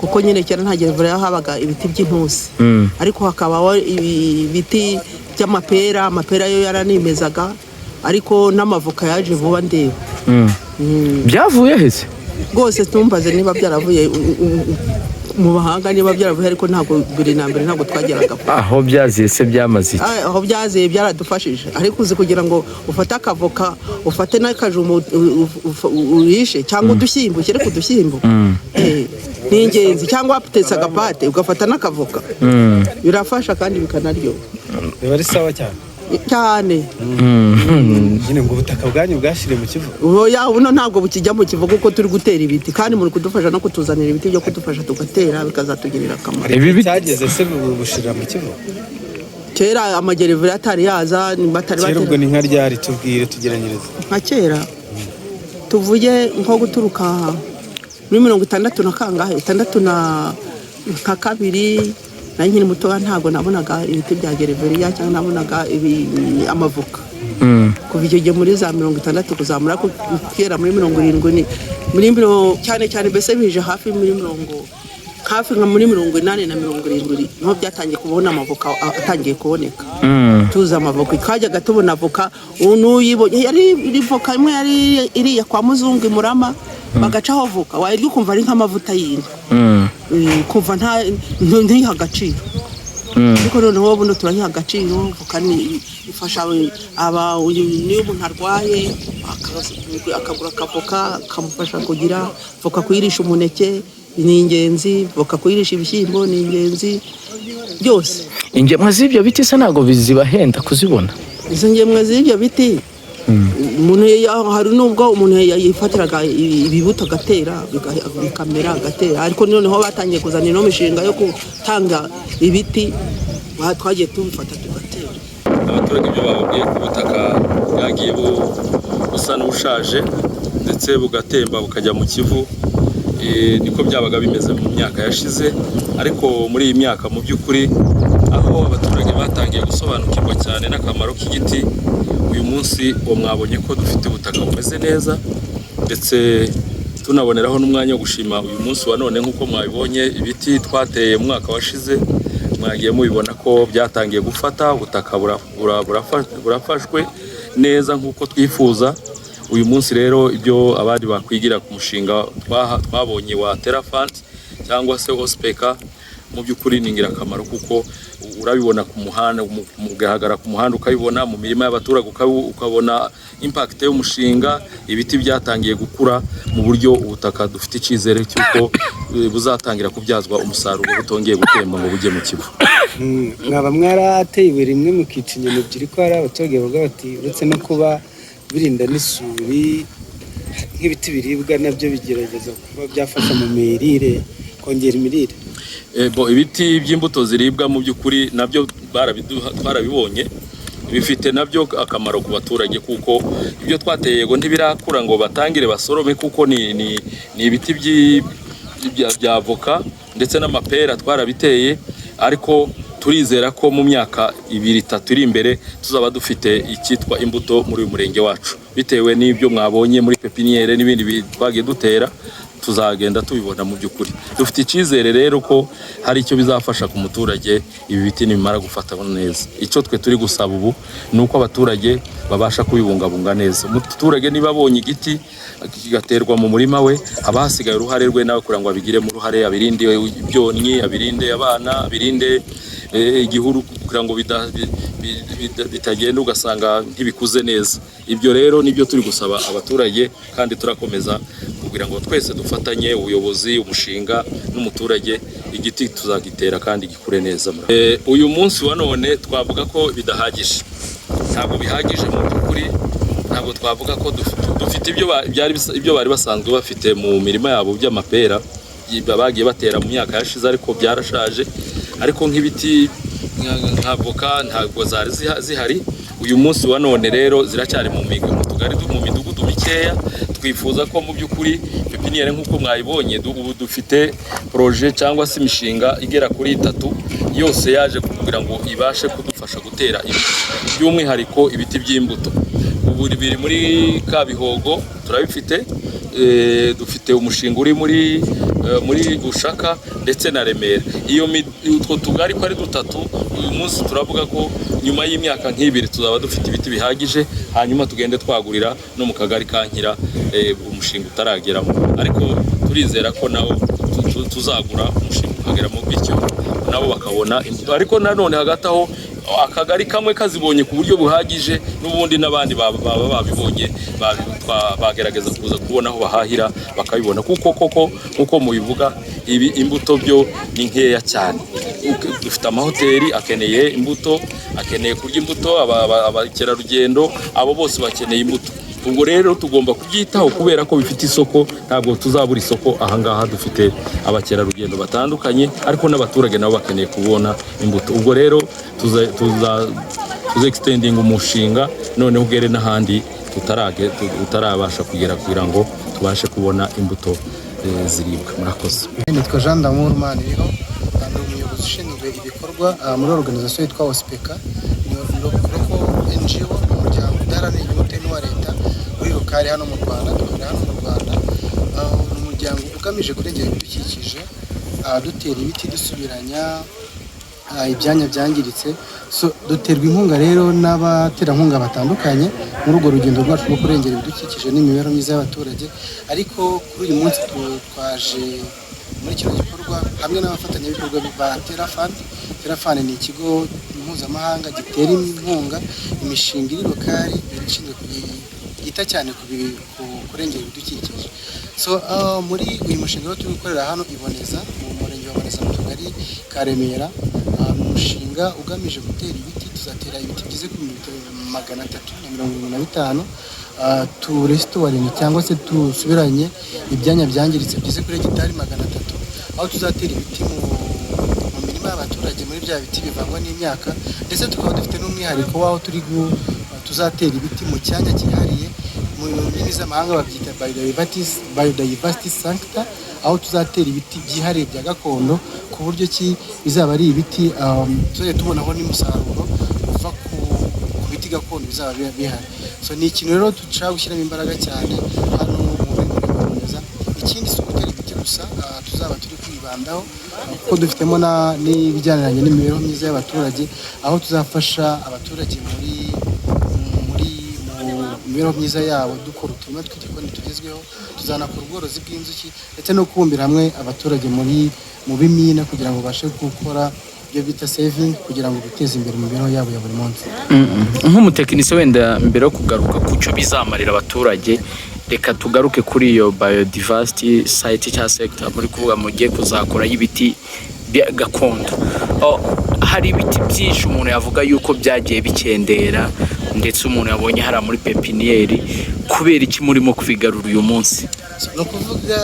Kuko nyine kera nta gereveriya, habaga ibiti by'intusi, ariko hakabaho ibiti by'amapera. Amapera yo yaranimezaga, ariko n'amavoka yaje vuba ndeba. Byavuye hese? Rwose tumbaze niba byaravuye mu mahanga, niba byaravuye, ariko ntabwo mbere na mbere ntabwo twageraga. Aho byaziye se byamaze iki? Ah, aho byaziye byaradufashije, ariko uzi kugira ngo ufate akavoka, ufate n'akajumba, urishe cyangwa udushyimbo, ushyire ku dushyimbo. Ni ingenzi, cyangwa watetse agapate ugafata n'akavoka, birafasha kandi bikanaryoha. Biba ari sawa cyane. Cyane. Nyine ngo ubutaka bwanyu bwashiriye mu Kivu? Oya, buno ntabwo bukijya mu Kivu kuko turi gutera ibiti, kandi muri kudufasha no kutuzanira ibiti byo kudufasha tugatera, bikazatugirira akamaro. Ibi Cyageze se bushirira mu Kivu? Kera amagereveriya atari yaza, batari Kera ubwo batera. Ni nka ryari? Tubwire, tugeranyirize. Nka kera, tuvuge nko guturuka muri 60 na kangahe, 62 nari nkiri mutoya, ntabwo nabonaga ibiti bya gereveriya cyangwa nabonaga amavoka. Kuva icyo gihe muri za 60 kuzamura, kugera muri 70, ni muri mirongo cyane cyane, mbese bije hafi muri mirongo, hafi nka muri 80 na 70 niho byatangiye kubona amavoka atangiye kuboneka. Tuzi amavoka, twajyaga tubona avoka, ubu n'uyibonye yari iri voka imwe yari iriya kwa muzungu i Murama, bagacaho voka wayirya ukumva ari nk'amavuta y'inka. Kumva ntiha agaciro, ariko noneho buno turayiha agaciro. Voka ni ifasha aba niyo umuntu arwaye akagura akavoka kamufasha kugira. Voka kuyirisha umuneke ni ingenzi, voka kuyirisha ibishyimbo ni ingenzi, byose. Ingemwe z'ibyo biti se ntabwo zibahenda kuzibona? Izo ngemwe z'ibyo biti, umuntu hari nubwo umuntu yifatiraga ibibuto agatera, bikamera, agatera, ariko noneho batangiye kuzana ino mishinga yo gutanga ibiti, twagiye tubifata tugatera. Abaturage ibyo bababwiye ko ubutaka bwagiye busa n'ubushaje ndetse bugatemba bukajya mu Kivu, niko byabaga bimeze mu myaka yashize. Ariko muri iyi myaka, mu by'ukuri, aho abaturage batangiye gusobanukirwa cyane n'akamaro k'igiti, uyu munsi uwo mwabonye ko dufite ubutaka bumeze neza, ndetse tunaboneraho n'umwanya wo gushima uyu munsi wa none. Nk'uko mwabibonye, ibiti twateye mu mwaka washize mwagiye mubibona ko byatangiye gufata ubutaka, burafashwe neza nk'uko twifuza. Uyu munsi rero ibyo abandi bakwigira ku mushinga twabonye wa Terafant cyangwa se Ospeka, mu by'ukuri ni ingirakamaro, kuko urabibona ku muhanda, mugahagarara ku muhanda ukabibona, mu mirima y'abaturage ukabona impact y'umushinga. Ibiti byatangiye gukura mu buryo ubutaka dufite icyizere cy'uko buzatangira kubyazwa umusaruro, butongeye gutemba ngo bujye mu Kivu. Mwaba mwarateye ibuye rimwe mukica inyoni ebyiri, ko hari abaturage bavuga bati uretse no kuba birinda n'isuri, nk'ibiti biribwa nabyo bigerageza kuba byafasha mu mirire, kongera imirire? Bo ibiti by'imbuto ziribwa mu by'ukuri nabyo twarabibonye, bifite nabyo akamaro ku baturage, kuko ibyo twateye, yego ntibirakura ngo batangire basorome, kuko ni ibiti bya avoka ndetse n'amapera twarabiteye, ariko turizera ko mu myaka 2, 3 iri imbere tuzaba dufite icyitwa imbuto muri uyu murenge wacu, bitewe n'ibyo mwabonye muri pépinière n'ibindi twagiye dutera, tuzagenda tubibona. Mu by'ukuri dufite icyizere rero ko hari icyo bizafasha ku muturage ibi biti nibimara gufata neza. Icyo twe turi gusaba ubu ni uko abaturage babasha kubibungabunga neza. Umuturage niba abonye igiti kigaterwa mu murima we, haba hasigaye uruhare rwe nawe kugira ngo abigiremo uruhare, abirinde ibyonnyi, abirinde abana, abirinde igihuru, kugira ngo bitagenda ugasanga ntibikuze neza. Ibyo rero nibyo turi gusaba abaturage, kandi turakomeza kugira ngo twese dufatanye, ubuyobozi, umushinga n'umuturage, igiti tuzagitera kandi gikure neza. Uyu munsi wa none twavuga ko bidahagije, ntabwo bihagije mu by'ukuri. Ntabwo twavuga ko dufite ibyo bari basanzwe bafite mu mirima yabo by'amapera bagiye batera mu myaka yashize, ariko byarashaje. Ariko nk'ibiti nka avoka ntabwo zari zihari. Uyu munsi wa none rero ziracyari mu tugari, mu midugudu mikeya. Twifuza ko mu by'ukuri pépinière nk'uko mwayibonye, ubu dufite projet cyangwa se imishinga igera kuri itatu yose yaje kugira ngo ibashe kudufasha gutera ibiti, by'umwihariko ibiti by'imbuto. Ubu biri muri Kabihogo turabifite. Dufite umushinga uri muri Bushaka ndetse na Remera. Iyo utwo tugari ko ari dutatu, uyu munsi turavuga ko nyuma y'imyaka nk'ibiri tuzaba dufite ibiti bihagije, hanyuma tugende twagurira no mu kagari ka Nkira, umushinga utarageramo, ariko turizera ko nawo tuzagura umushinga ukageramo, bityo nabo bakabona imbuto. Ariko nanone hagati aho, akagari kamwe kazibonye ku buryo buhagije, n'ubundi n'abandi baba babibonye, bagerageza kuza kubona aho bahahira bakabibona, kuko koko nk'uko mubivuga, ibi imbuto byo ni nkeya cyane. Dufite amahoteli akeneye imbuto, akeneye kurya imbuto, abakerarugendo abo bose bakeneye imbuto. Ubwo rero tugomba kubyitaho kubera ko bifite isoko, ntabwo tuzabura isoko. Ahangaha dufite abakerarugendo batandukanye, ariko n'abaturage nabo bakeneye kubona imbuto. Ubwo rero tuza extending umushinga noneho ugere n'ahandi tutarabasha kugera, kugira ngo tubashe kubona imbuto ziribwa. Murakoze. Nitwa Jean D'amour Maniriho, ndi umuyobozi ushinzwe ibikorwa muri organisation yitwa OSPECA. Ni local NGO, ni umuryango udaharanira inyungu utari n'uwa leta uri local hano mu Rwanda, dukorera hano mu Rwanda. Ni umuryango ugamije kurengera ibidukikije, dutera ibiti, dusubiranya ibyanya byangiritse. So duterwa inkunga rero n'abaterankunga batandukanye muri urwo rugendo rwacu rwo kurengera ibidukikije n'imibereho myiza y'abaturage. Ariko kuri uyu munsi twaje muri kino gikorwa hamwe n'abafatanyabikorwa ba Tearfund. Tearfund ni ikigo mpuzamahanga gitera inkunga imishinga iri local ishinzwe yita cyane ku kurengera ibidukikije. So muri uyu mushinga rero turi gukorera hano Iboneza, mu murenge wa Boneza, mu tugari ka Remera, ni umushinga ugamije gutera ibiti. Tuzatera ibiti bigeze ku 375,000, turestoringe cyangwa se dusubiranye ibyanya byangiritse bigeze kuri hegitari 300, aho tuzatera ibiti mu mirima y'abaturage muri bya biti bivangwa n'imyaka. Ndetse tukaba dufite n'umwihariko w'aho tuzatera ibiti mu cyanya cyihariye, mu ndimi z'amahanga babyita biodiversity sanctuary, aho tuzatera ibiti byihariye bya gakondo, ku buryo ki bizaba ari ibiti tuzajya tubonaho n'umusaruro uva ku biti gakondo bizaba bihari. So ni ikintu rero dushaka gushyiramo imbaraga cyane hano mu murenge wa Boneza. Ikindi, si ugutera ibiti gusa tuzaba turi kwibandaho, kuko dufitemo n'ibijyaniranye n'imibereho myiza y'abaturage, aho tuzafasha abaturage muri mu mibereho myiza yabo, dukora uturima tw'igikoni tugezweho, tuzanakora ubworozi bw'inzuki, ndetse no kubumbira hamwe abaturage mu bimina kugira ngo babashe gukora ibyo bita saving, kugira ngo biteze imbere mu mibereho yabo ya buri munsi. Nk'umutekinisiye, wenda mbere yo kugaruka ku cyo bizamarira abaturage, reka tugaruke kuri iyo biodiversity site cyangwa sector muri kuvuga mugiye kuzakora y'ibiti gakondo. Oh, hari ibiti byinshi umuntu yavuga yuko byagiye bikendera, ndetse umuntu yabonye hariya muri pepiniyeri. Kubera iki murimo kubigarura uyu munsi? Ni ukuvuga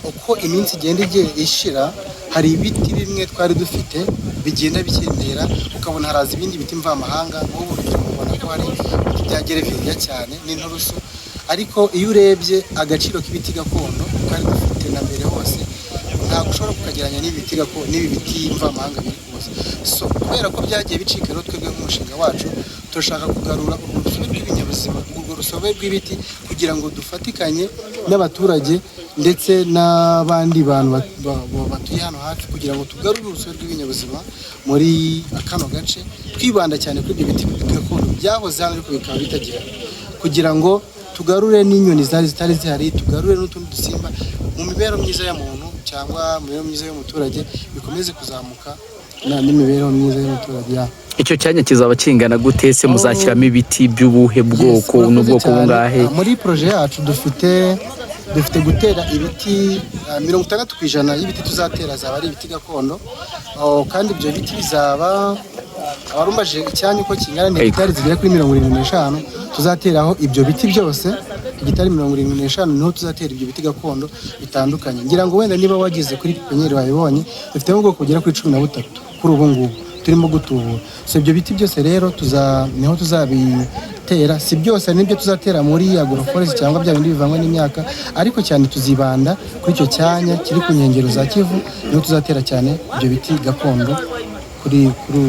uko iminsi igenda igiye ishira, hari ibiti bimwe twari dufite bigenda bikendera, ukabona haraza ibindi biti mvamahanga. Nk'ubu urugero, mubona ko hari ibiti bya gereveriya cyane n'inturusu, ariko iyo urebye agaciro k'ibiti gakondo twari dufite na mbere hose, ntabwo ushobora kukagereranya n'ibi biti mvamahanga biri kuza. So kubera ko byagiye bicika rero, twebwe nk'umushinga wacu turashaka kugarura urwo rusobe rw'ibinyabuzima, urwo rusobe rw'ibiti, kugira ngo dufatikanye n'abaturage ndetse n'abandi bantu batuye hano hafi, kugira ngo tugarure urusobe rw'ibinyabuzima muri kano gace, twibanda cyane kuri ibyo biti gakondo byahoze hano ariko bikaba bitagihari, kugira ngo tugarure n'inyoni zari zitari zihari, tugarure n'utundi dusimba mu mibereho myiza ya muntu cyangwa mu mibereho myiza y'umuturage, bikomeze kuzamuka n'imibereho myiza y'umuturage ya. Icyo cyanya kizaba kingana gute se? Muzashyiramo ibiti by'ubuhe bwoko? Yes, urakoze N'ubwoko cyane. bungahe? Muri projet yacu dufite gutera ibiti 60% y'ibiti tuzatera azaba ari ibiti gakondo. Oh, kandi ibyo biti bizaba, abarumbaje icyanya uko kingana, ni hegitari zigera kuri 75 tuzateraho ibyo biti byose. Hegitari 75 niho tuzatera ibyo biti gakondo bitandukanye. Ngira ngo wenda niba wageze kuri pépinière wabibonye, dufitemo ubwoko bugera kuri 13 kuri ubu ngubu turimo gutubura. So ibyo biti byose rero niho tuzabitera. Si byose, hari n'ibyo tuzatera muri agroforest cyangwa bya bindi bivangwa n'imyaka, ariko cyane tuzibanda kuri icyo cyanya kiri ku nkengero za Kivu, niho tuzatera cyane ibyo biti gakondo. kuri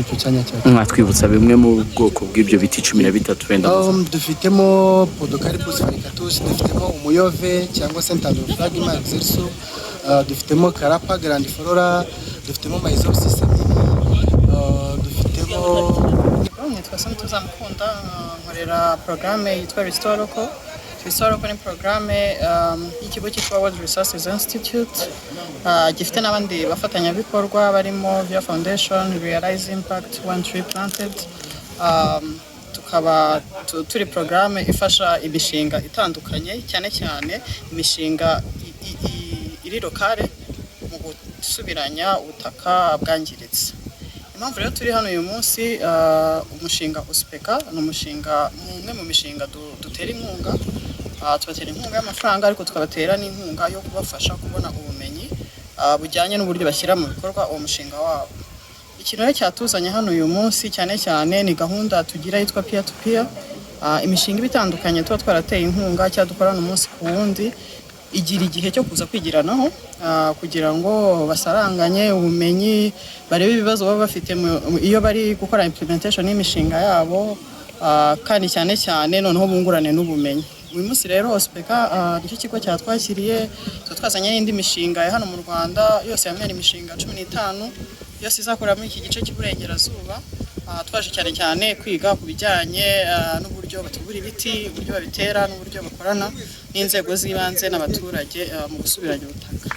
icyo cyanya cyacu. Mwatwibutsa bimwe mu bwoko bw'ibyo biti 13 wenda? Dufitemo Podocarpus falcatus, dufitemo umuyove cyangwa se Entandrophragma excelsa, dufitemo Carapa grandiflora, dufitemo Maesopsis eminii, dufitemo Nitwa Santuza Mukunda, nkorera porogaramu yitwa Restore Local. Restore Local ni porogaramu y'ikigo cyitwa World Resources Institute, gifite n'abandi bafatanyabikorwa barimo Via Foundation, Realize Impact, One Tree Planted. Tukaba turi porogaramu ifasha imishinga itandukanye, cyane cyane imishinga iri local mu gusubiranya ubutaka bwangiritse. Impamvu rero turi hano uyu munsi, umushinga USPK ni umushinga umwe mu mishinga dutera inkunga. Tubatera inkunga y'amafaranga, ariko tukabatera n'inkunga yo kubafasha kubona ubumenyi bujyanye n'uburyo bashyira mu bikorwa uwo mushinga wabo. Ikintu rero cyatuzanye hano uyu munsi cyane cyane ni gahunda tugira yitwa peer to peer. Imishinga iba itandukanye tuba twarateye inkunga cyangwa dukorana umunsi ku wundi igira igihe cyo kuza kwigiranaho, kugira ngo basaranganye ubumenyi, barebe ibibazo baba bafite iyo bari gukora implementation y'imishinga yabo, kandi cyane cyane noneho bungurane n'ubumenyi. Uyu munsi rero OSPK, nicyo kigo cyatwakiriye. Tuba twazanye n'indi mishinga ya hano mu Rwanda yose hamwe ni imishinga 15 yose izakorera muri iki gice cy'Iburengerazuba. Twaje cyane cyane kwiga ku bijyanye n'uburyo batubura ibiti, uburyo babitera n'uburyo bakorana n'inzego z'ibanze n'abaturage mu gusubiranya ubutaka.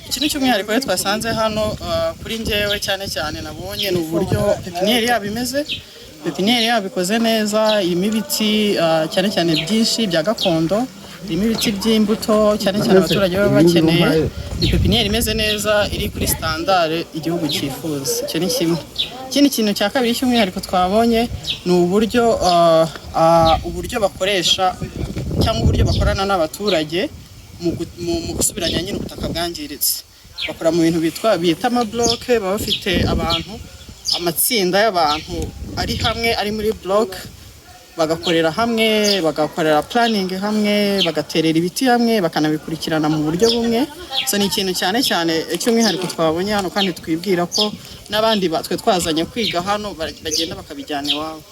Ikintu cy'umwihariko rero twasanze hano, kuri njyewe cyane cyane nabonye ni uburyo pépinière yabo imeze. Pépinière yabo ikoze neza, irimo ibiti cyane cyane byinshi bya gakondo, irimo ibiti by'imbuto cyane cyane abaturage baba bakeneye. Ni pépinière imeze neza, iri kuri standard igihugu cyifuza. Icyo ni kimwe. Ikindi kintu cya kabiri cy'umwihariko twabonye ni uburyo bakoresha cyangwa uburyo bakorana n'abaturage mu gusubiranya nyine ubutaka bwangiritse. Bakora mu bintu bita amabloke. Baba bafite abantu, amatsinda y'abantu ari hamwe, ari muri bloke, bagakorera hamwe, bagakorera planning hamwe, bagaterera ibiti hamwe, bakanabikurikirana mu buryo bumwe. So ni ikintu cyane cyane cy'umwihariko twabonye hano, kandi twibwira ko n'abandi twe twazanye kwiga hano bagenda bakabijyana iwabo.